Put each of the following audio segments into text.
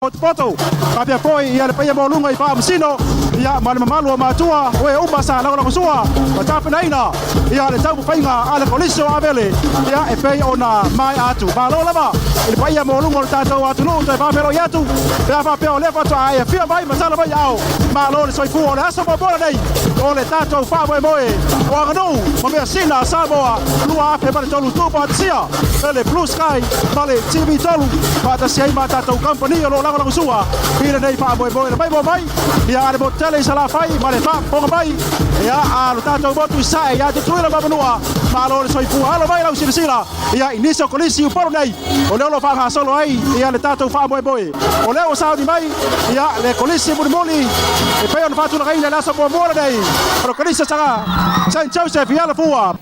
Potopoto faapea foi ia le paia maualuga i Faamasino ia ma le mamalu o matua o e uma sa lagolagosua ma tapenaina ia le taumafaiga a le Kolisi o Avele ia e pei ona maea atu. Malo lava i le paia maualuga o le tatou atunuu, toe faafeiloai atu pe a faapea o lea faatoa e afio mai ma tala mai aao. Malo le soifua. O le aso muamua lenei o le tatou faamoemoe o aganuu ma measina a Samoa 2003, tuufaatasia e le Blue Sky ma le TV3 faatasi ai ma tatou kamupani o lo o lagolagosua i lenei faamoemoe. Le maimoa mai ia a le motu tele i Salafai ma le faafofoga mai ia a lo tatou motu i Sae ia Tutuila ma Manua. Malo le soifua. Alo mai lau silasila ia i nisi o kolisi Upolu nei o lea o lo o faagasolo ai ia le tatou faamoemoe. O lea ua sauni mai ia le kolisi mulimuli e pei ona faatulagaina i le aso muamua lenei, o le kolisi o Saga St Joseph i Alafua.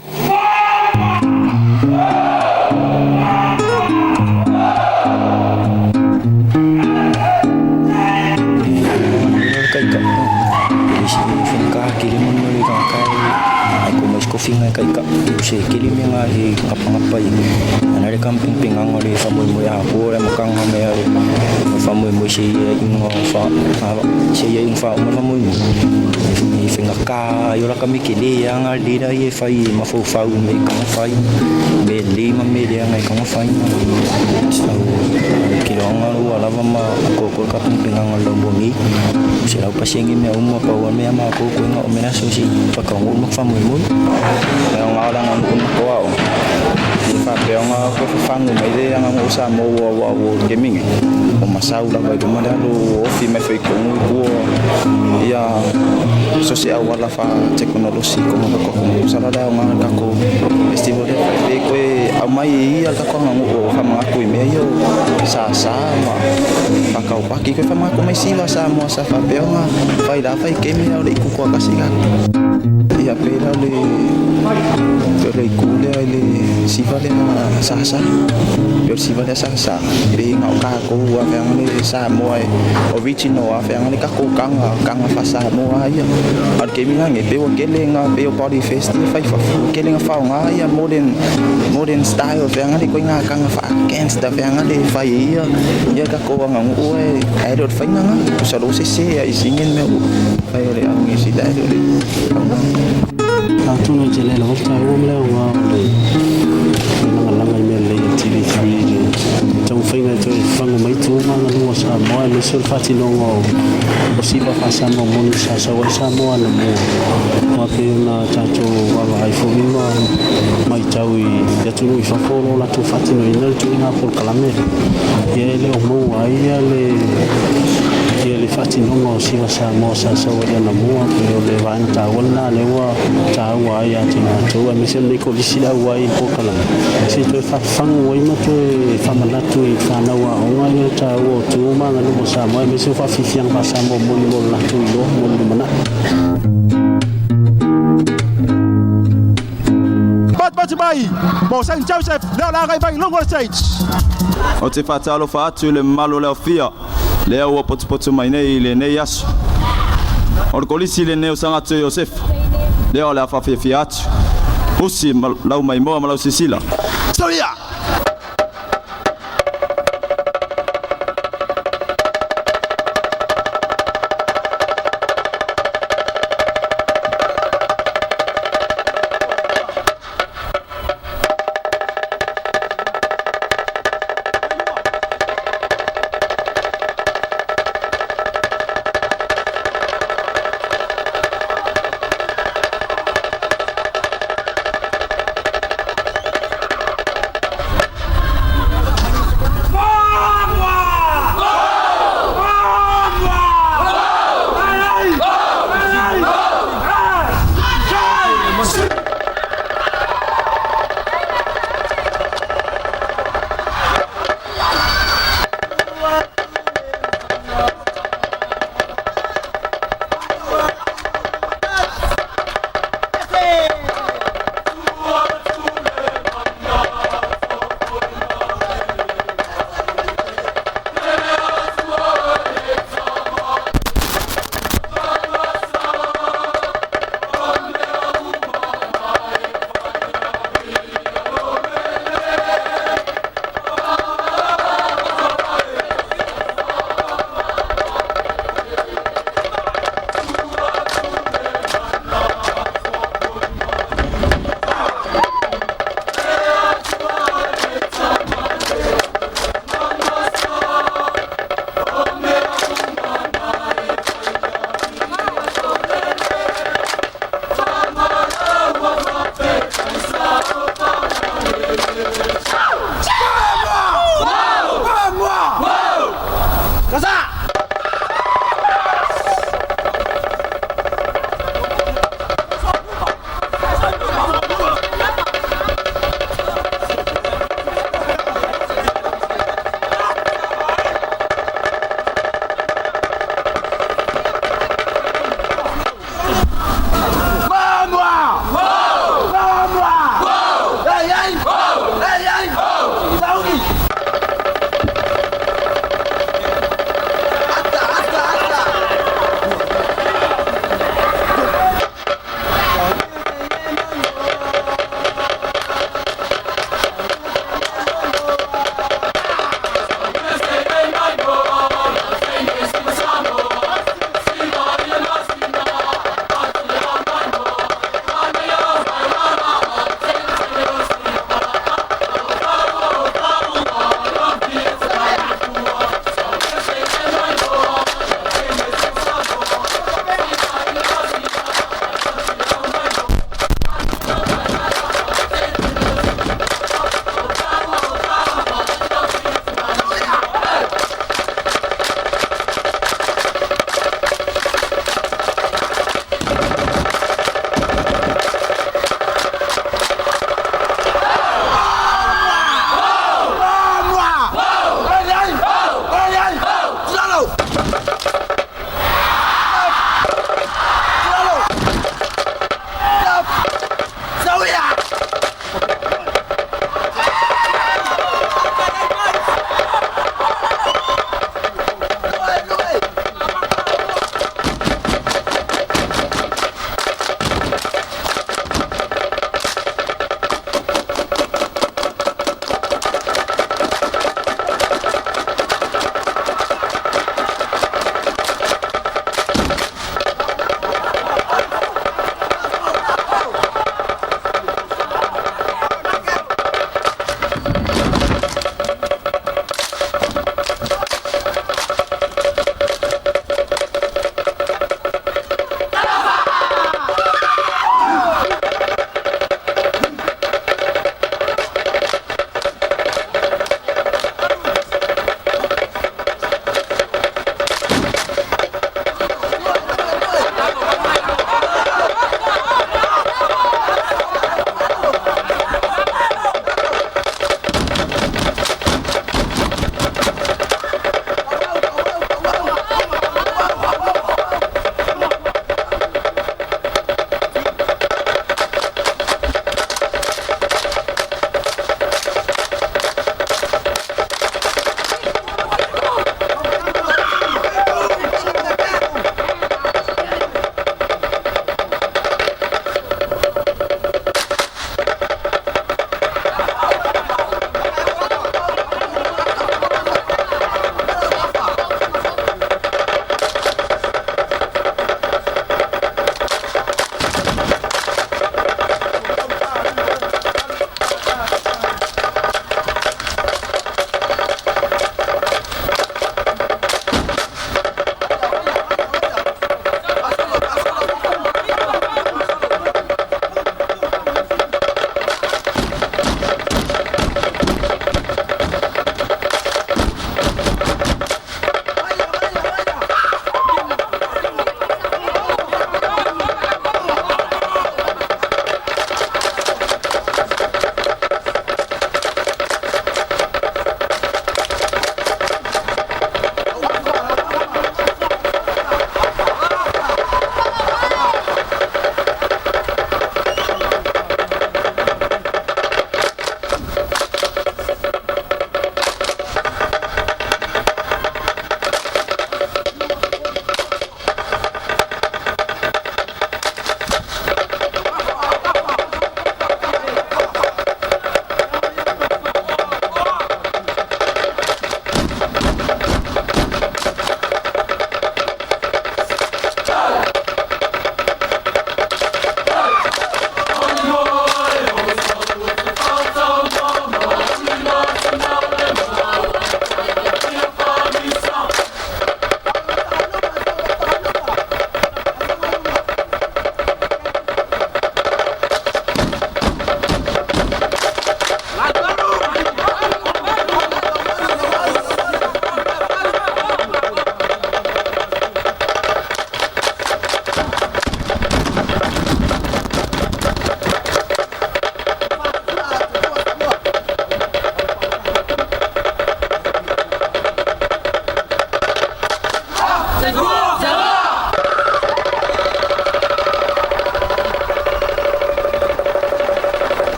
Atonu e tele lava le taua ma le aoga o le lagalaga i mea lelei a TV3 i le taumafaiga e toe fagu mai tu ma aganuu a Samoa, aemaise o le faatinoga o siva faa-Samoa moni sa sau ai Samoa anamua. Aua pei ona tatou vaavaai foi ma matau i atunuu i fafo o lo o latou faatinoina le tuuina polokalame ia, e le o maua ai ia le faatinoga o siva Samoa sa sau ai anamua. Pei o le vaega taua lena lea ua taua ai ia te matou, aemaise o lenei kolisi le auai i polokalame se toe faafagu ai ma toe faamanatu i fanau aoga ia le taua o tu ma aganuu o Samoa, aemaise o faafiafiaga faa-Samoa moni mo le latou iloa mo le lumanai. Patipati mai mo St Joseph lea o le agai mai i luga o le stage. Ou te faatalofa atu i le mamalu o le aofia lea ua potopoto mai nei i lenei aso. O le kolisi lenei o Sagato Iosefa lea o le a faafiafia atu. Usi ma lau maimoa ma lau sisila. Soia!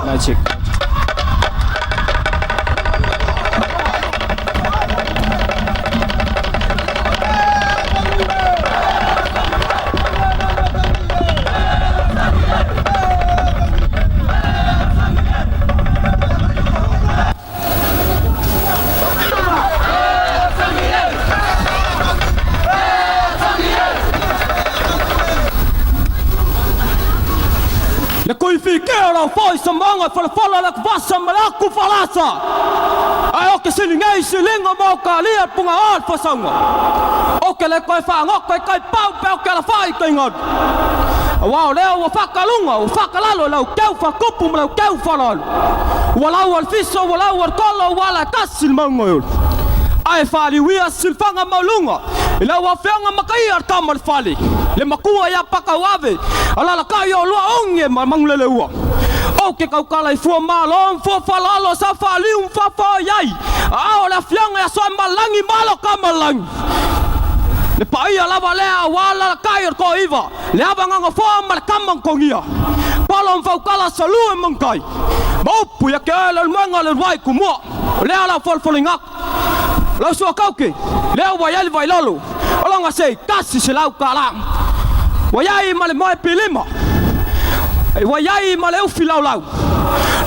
Magic. Le koifi ke o lau foi sa manga falafola le kuvasa ma le aku falasa. Ai o ke sili ngei silinga mo ka lia punga o le fasauga. O ke le koe whaangoko e kai pau pe o ke la whai kai ngod. Awa o lea ua whakalunga, ua whakalalo lau keu whakupu ma lau keu whalalo. Ua lau al fiso, ua lau al kolo, ua la kasi le maunga i ulu. Ai whaliwia silfanga maulunga. I lau afeanga makai ar tama le fale. Le makua ia paka wave. Alala kai o lua onge ma mangulele ua. O ke kaukala i fua malo, fua falalo sa whaliu mfawha iai. Ao le afeanga ia soa malangi malo ka malangi. Le paia lava lea wala kai o ko iwa. Le avanga ngafo ma le kama nkongia. Palo mfaukala salu e mangkai. Maupu ia ke ele manga le wai kumua. Le ala folfolinga. Lau sua kauke, lea ua iali vai lolo. Olonga sei, kasi se lau ka la. Ua iai ma le moe pilima. Ua iai ma le ufi lau lau.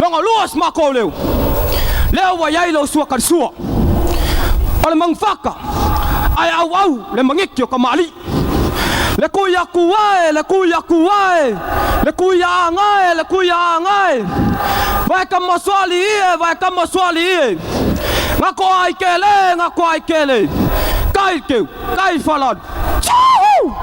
Longa lua se makou leu. Lea ua iai lau sua karisua. O le mangfaka, ai au au le mangiki o ka maali. Le kuia kuae, le kuia kuae. Le kuia angae, le kuia angae. Vai ka maswali ie, vai ka maswali ie. Ngako ai kele, ngako ai kele. Kai keu, kai falan. Tchau!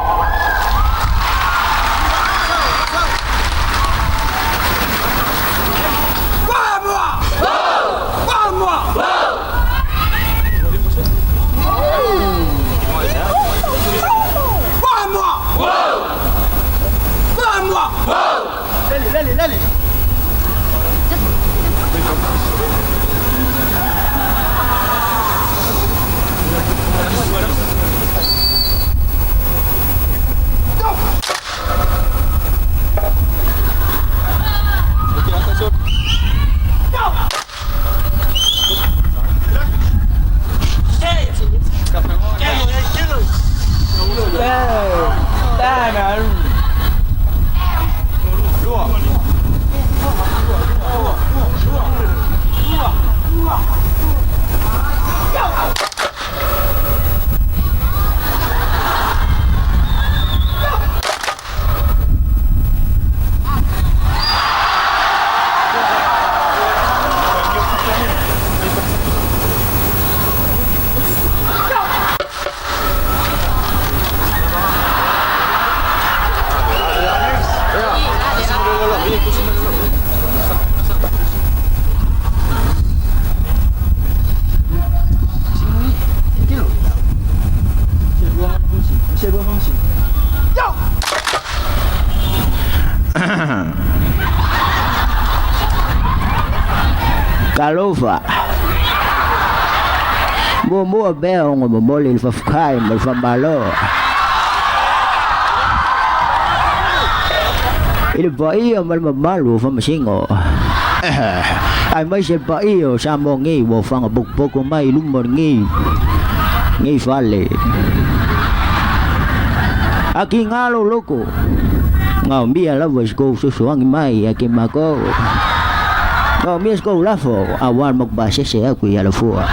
Talofa. Muamua pea ona momoli i le faafetai ma le faamalo i le paia ma le mamalu o Faamasino, aemaise le paia o Samoa nei ua ofaga potopoto mai i luma o lenei fale. Atiga lou loto, maomia lava i se tou fesoasoani mai ia te matou. Maomia se tou lafo aua le matou pasese atu i Alafua.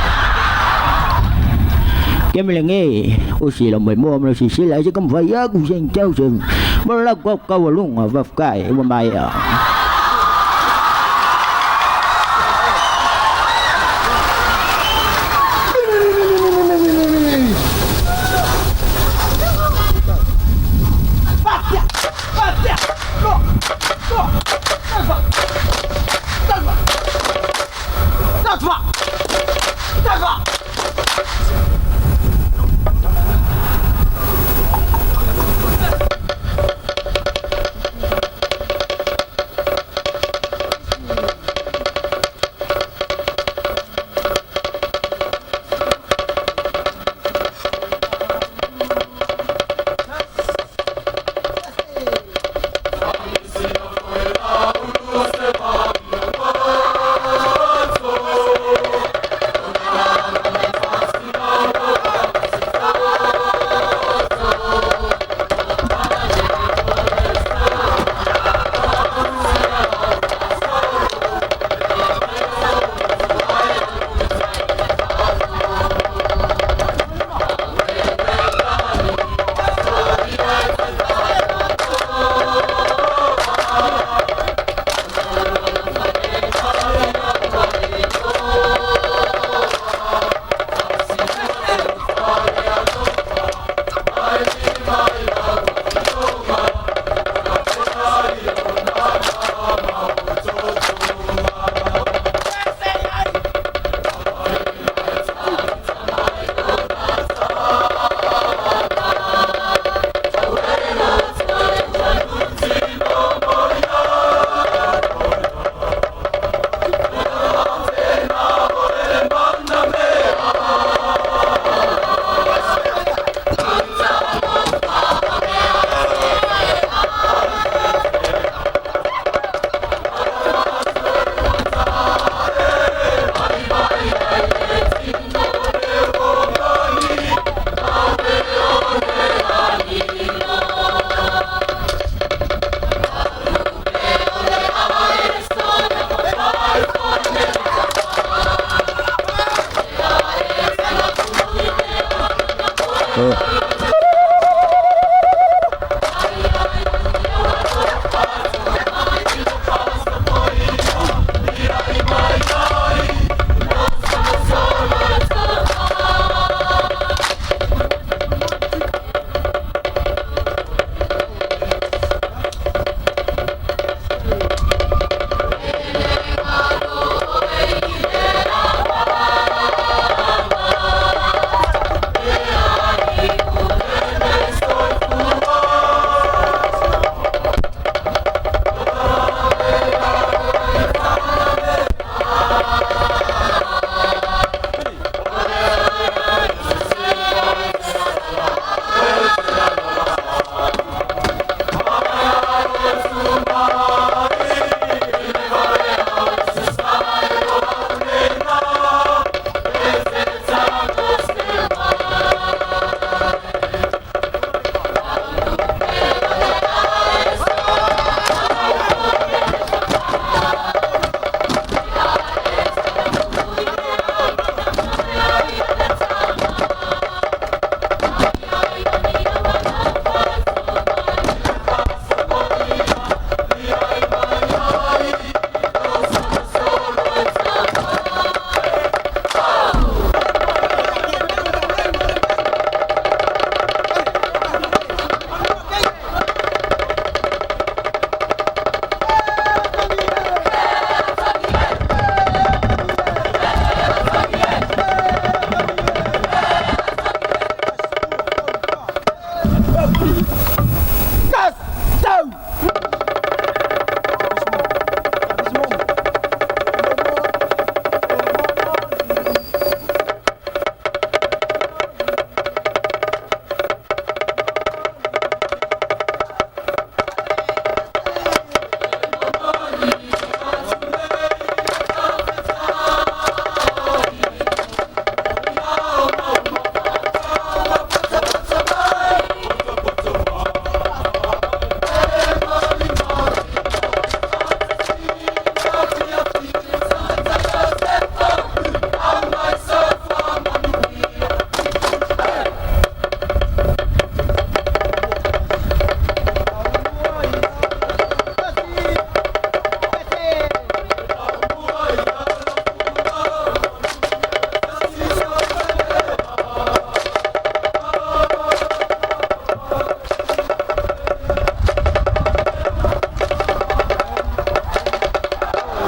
Taimi lenei, usi lau maimoa ma lau silasila ai se taumafai atu se 1000 mo le latou taualuga. Faafetai ua maea.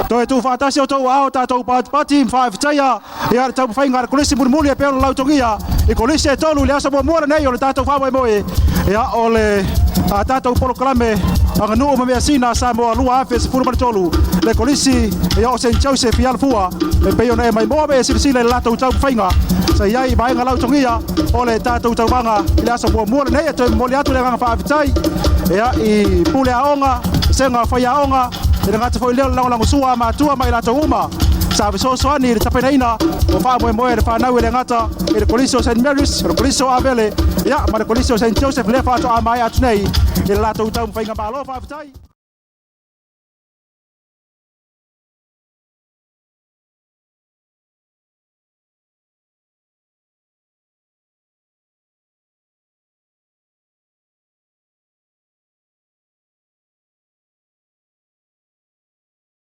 Toe tuufaatasi outou aao tatou patipati ma faafetaia ia le taumafaiga a le Kolisi mulimuli e pei ona lautogia i Kolisi e tolu i le aso muamua lenei o le tatou faamoemoe ia o le a tatou polokalame aganuu ma measina a Samoa 2013 le Kolisi ia o St Joseph i Alafua e pei ona e maimoa ma e silasila i le latou taumafaiga sa i ai i vaega lautogia o le tatou tauvaga i le aso muamua lenei. E toe momoli atu le agaga faafetai ia i pule aoga, vasega o faiaoga, i le gata foi lea o le lagolagosua a matua ma i latou uma sa fesoasoani i le tapenaina o faamoemoe le fanau e le gata i le Kolisi o St Mary's, o le Kolisi o Avele ia ma le Kolisi o St Joseph lea faatoa maea atu nei i le latou taumafaiga. Malo faafetai.